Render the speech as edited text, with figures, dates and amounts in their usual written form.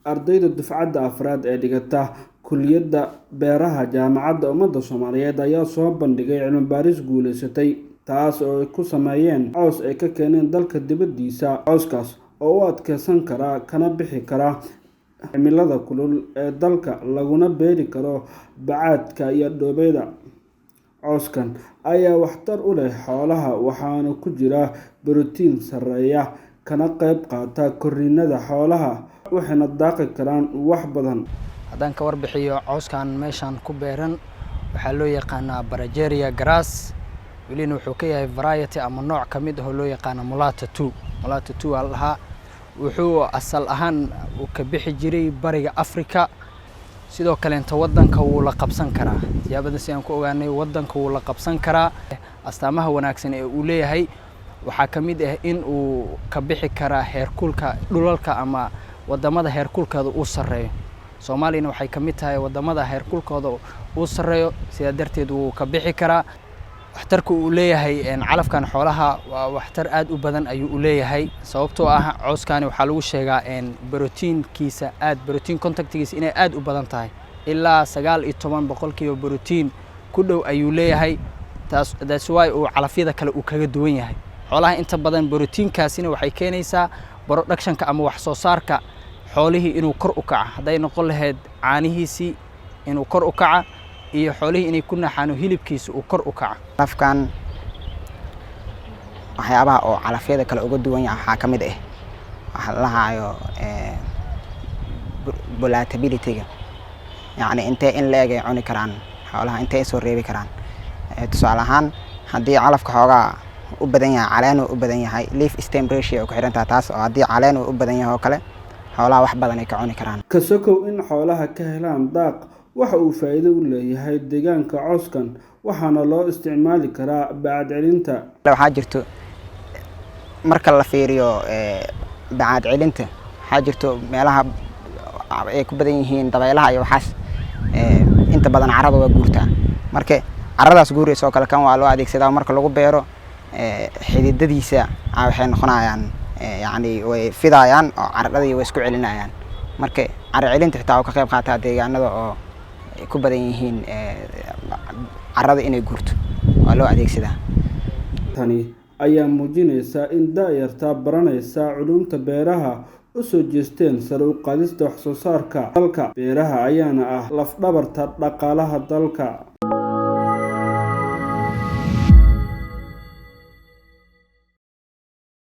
Ardayda dufcadda afraad ee dhigata kulliyadda beeraha Jaamacadda Ummada Soomaaliyeed ayaa soo bandhigay cilmi baaris guuleysatay, taas oo ay ku sameeyeen caws ay ka keeneen dalka dibaddiisa. Cawskaas oo u adkeysan kara kana bixi kara cimilada kulul ee dalka, laguna beeri karo bacaadka iyo dhoobada. Cawskan ayaa waxtar u leh xoolaha, waxaana ku jira borotiin sarreeya, kana qayb qaata korriinada xoolaha, waxayna daaqi karaan wax badan. Haddaan ka warbixiyo cawskan meeshaan ku beeran, waxaa loo yaqaanaa Brachiaria grass. Welina wuxuu ka yahay variety ama nooc ka mid ah oo loo yaqaano Mulata 2. Mulata 2 aa la dhahaa. Wuxuu asal ahaan uu ka bixi jiray Bariga Africa. Sidoo kaleenta wadanka wuu la qabsan karaa. Tijaabada si aan ku ogaanay, wadanka wuu la qabsan karaa. Astaamaha wanaagsan ee uu leeyahay waxaa ka mid ah in uu ka bixi karaa heerkulka dhulalka ama wadamada heerkulkooda uu sarreeyo. Soomaaliyana waxay ka mid tahay wadamada heerkulkooda uu sarreeyo, sidaa darteed wuu ka bixi karaa. Waxtarka uu leeyahay calafkan xoolaha waa waxtar aad u badan ayuu u leeyahay, sababtoo ah cawskani waxaa lagu sheegaa borotiinkiisa aad, borotiin contentgiisa inay aad u badan tahay, ilaa 19% borotiin ku dhow ayuu leeyahay. Taas, that's why uu calafyada kale uu kaga duwan yahay. Xoolaha inta badan borotiinkaasina waxay keenaysaa productionka ama wax soo saarka xoolihii inuu kor u kaca, hadday noqon lahayd caanihiisii inuu kor u kaca iyo xoolihii inay ku naxaano, hilibkiisa uu kor u kaca. Calafkan waxyaabaha oo calafyada kale uga duwan yahay waxaa ka mid ah waxa la lahaayo palatability-ga, yacni intee in la eg ay cuni karaan xoolaha, intee soo reebi karaan. Tusaale ahaan, haddii calafka xoogaa u badan yahay caleen uu u badan yahay, leaf stem ratio ay ku xiran tahay taas, oo haddii caleen uu u badan yahay oo kale, xoolaha wax badan ay ka cuni karaan. Ka sokow in xoolaha ka helaan daaq, waxa uu faa'iido u leeyahay deegaanka cawskan, waxaana loo isticmaali karaa bacaad celinta. Waxaa jirto marka la fiiriyo bacaad celinta, waxaa jirto meelaha ay ku badan yihiin dabaylaha iyo waxaas, inta badan carrada waa guurtaa. Marka carradaas guuraysa oo kale, kan waa loo adeegsadaa marka lagu beero. Xididadiisa waxay noqonayaan, yacni way fidayaan oo carradii way isku celinayaan. Marka carro celinta xitaa oo ka qayb qaataa deegaanada oo ay ku badan yihiin carrada inay guurto, waa loo adeegsadaa. Tani ayaa muujinaysa in da'yarta baranaysa culuumta beeraha u soo jeesteen sare u qaadista wax soo saarka dalka. Beeraha ayaana ah laf-dhabarta dhaqaalaha dalka.